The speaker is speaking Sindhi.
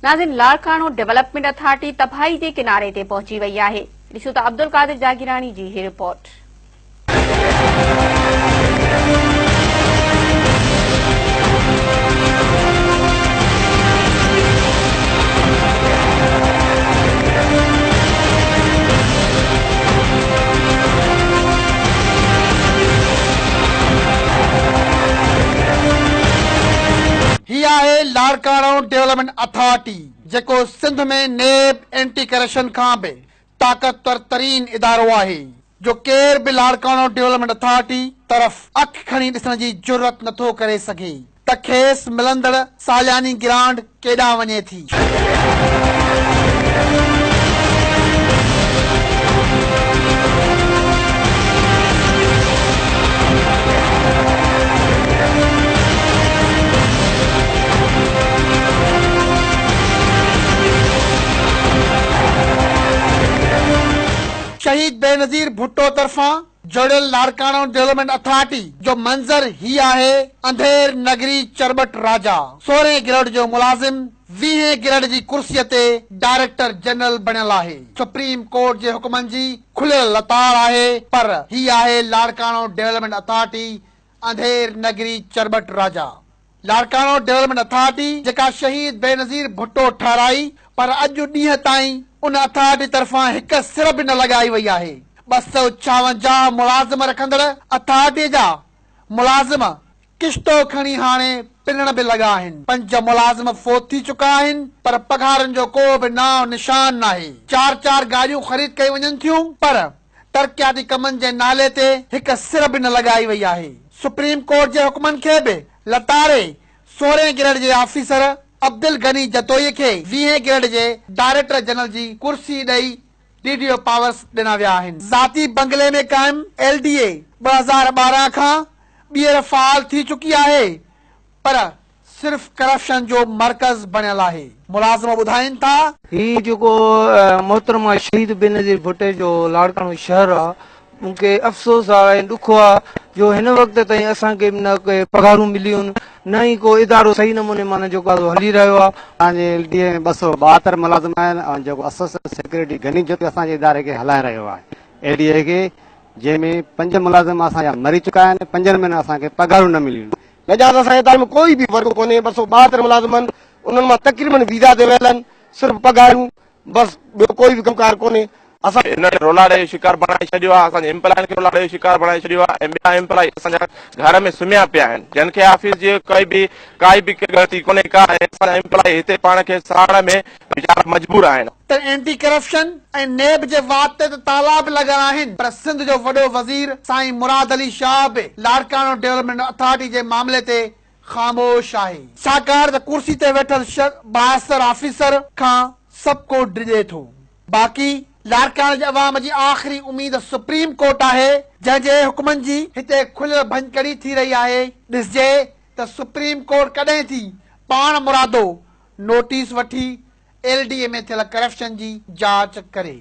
ناظرين لاڙڪاڻو ڊولپمينٽ اٿارٽي تباهي جي ڪناري تي پهچي وئي آهي. ڏسو ته عبدالقادر جاگيراڻي جي هي رپورٽ. هي آهي لاڙڪاڻو ڊولپمينٽ اٿارٽي جيڪو سنڌ ۾ نيب اينٽي ڪرپشن کان به طاقتور ترين ادارو آهي جو ڪير به لاڙڪاڻو ڊولپمينٽ اٿارٽي طرف اک کڻي ڏسڻ جي جرئت نٿو ڪري سگهي ته کيس ملندڙ سالياني گرانٽ ڪيڏانهن وڃي ٿي. شهيد بينظير ڀٽو طرفان جوڙيل لاڙڪاڻو ڊولپمينٽ اٿارٽي جو منظر هي آهي، انڌير نگري چرٻٽ راجا سورهين گريڊ جو ملازم ويهين گريڊ جي ڪرسيء تي ڊائريڪٽر جنرل بڻيل آهي. سپريم ڪورٽ جي حڪمن جي کليل لتاڙ آهي پر هي آهي لاڙڪاڻو ڊولپمينٽ اٿارٽي انڌير نگري چرٻٽ راجا. لاڙڪاڻو ڊولپمينٽ اٿارٽي جيڪا شهيد بينظير ڀٽو ٺهرائي پر اڄ ڏينهن تائين ان اٿارٽي طرفان هڪ سر به نه لڳائي وئي آهي. 256 ملازم رکندڙ اٿارٽي جا ملازم ڪشتو کڻي هاڻي پنڻ به لڳا آهن. پنج ملازم فوت ٿي چڪا آهن پر پگهارن جو ڪو به نانء نشان ناهي. چار چار گاڏيون خريد ڪيون وڃن ٿيون پر ترقياتي ڪمن جي نالي تي هڪ سر به نه لڳائي وئي آهي. سپريم ڪورٽ جي حڪمن کي به لتاڙي سورهين گريڊ جي آفيسر عبدالغني جتوئي کي ويهين گريڊ جي ڊائريڪٽر جنرل جي ڪرسي ڏئي ڊي ڊي او پاورز ڏنا ويا آهن. ذاتي بنگلي ۾ قائم ايل ڊي اي 2012 کان ٻيهر فعال ٿي چڪي آهي پر صرف ڪرپشن جو مرڪز بڻيل آهي، ملازم ٻڌائين ٿا. هي جيڪو محترمه شهيد بينظير ڀٽي جو لاڙڪاڻو شهر آ مون کي افسوس آ ۽ ڏک آ جو هن وقت تائين اسان کي نه ڪي پگهارون مليون نه ئي ڪو ادارو صحيح نموني معنيٰ جيڪو آ سو هلي رهيو آ. اسان جي ايل ڊي اي ۾ 272 ملازم آهن ۽ جيڪو اسسٽنٽ سيڪريٽري غني جتوئي اسان جي اداري کي هلائي رهيو آهي ايل ڊي اي کي جنهن ۾ پنج ملازم اسان جا مري چڪا آهن پنجن مهينن اسان کي پگهارون نه مليون. نجات اسان جي اداري ۾ ڪوئي به ورڪ ڪونهي 272 ملازم آهن انهن مان تقريبن ويزا تي ويل آهن صرف پگهارون بس ٻيو ڪوئي به ڪم ڪار ڪونهي اسان هنن رولاڙي جو شڪار بڻائي ڇڏيو آهي اسان جي ايمپلائين کي رولاڙي جو شڪار بڻائي ڇڏيو آهي ۽ ٻيا ايمپلائي اسان جا گهر ۾ سمهيا پيا آهن جن کي آفيس جي ڪائي به ڪائي به ڳڻتي ڪونهي ڪا ۽ اسان جا ايمپلائي هتي پاڻ کي ساڙڻ ۾ ويچارا مجبور آهن. ته اينٽي ڪرپشن ۽ نيب جي وات تي ته تالا به لڳل آهن پر سنڌ جو وڏو وزير سائين مراد علي شاهه به لاڙڪاڻو ڊولپمينٽ اٿارٽي جي معاملي تي خاموش آهي. ڇاڪاڻ ته ڪرسي تي ويٺل بااثر آفيسر کان سڀ ڪو ڊڄي ٿو. باقي لاڙڪاڻي جي عوام جي آخري اميد سپريم ڪورٽ آهي جنهن جي حڪمن جي هتي کليل ڀڃڪڙي ٿي رهي آهي. ڏسجي ته سپريم ڪورٽ ڪڏهن ٿي پاڻ مرادو نوٽيس وٺي ايل ڊي اي ۾ ٿيل ڪرپشن جي جاچ ڪري.